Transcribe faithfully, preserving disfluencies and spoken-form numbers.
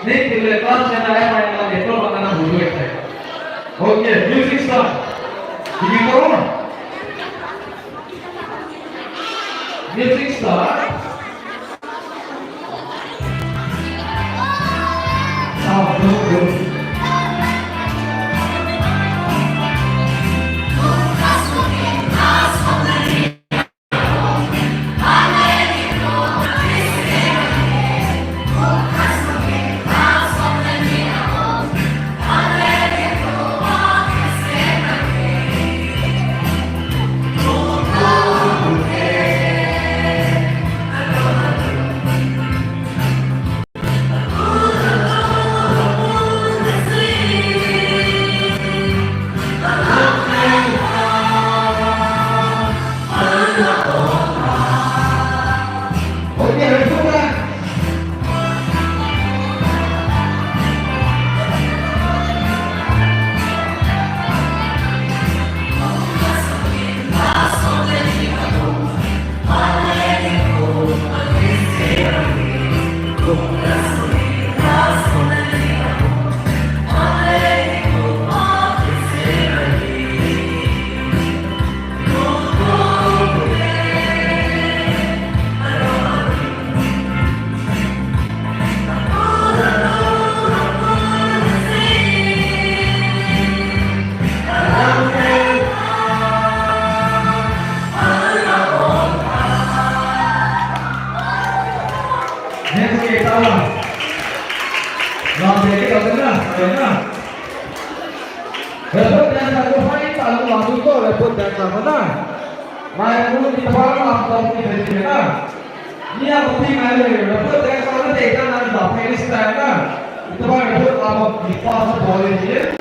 Thank you, le, class ten na, M I L, le, program na, na, budu, eh. Okay, music start. Did you go? Music start. Sound, good, good. Next kita lah. Lam dikit, lam tengah, tengah. Rebut dancer ko hai talu lalu to rebut dancer ko na. Mai mulu kita baru langsung di sini na. Ni aku tinggal ni rebut dancer ko na deh dan ada playlist na. Kita baru rebut apa di pas boleh dia.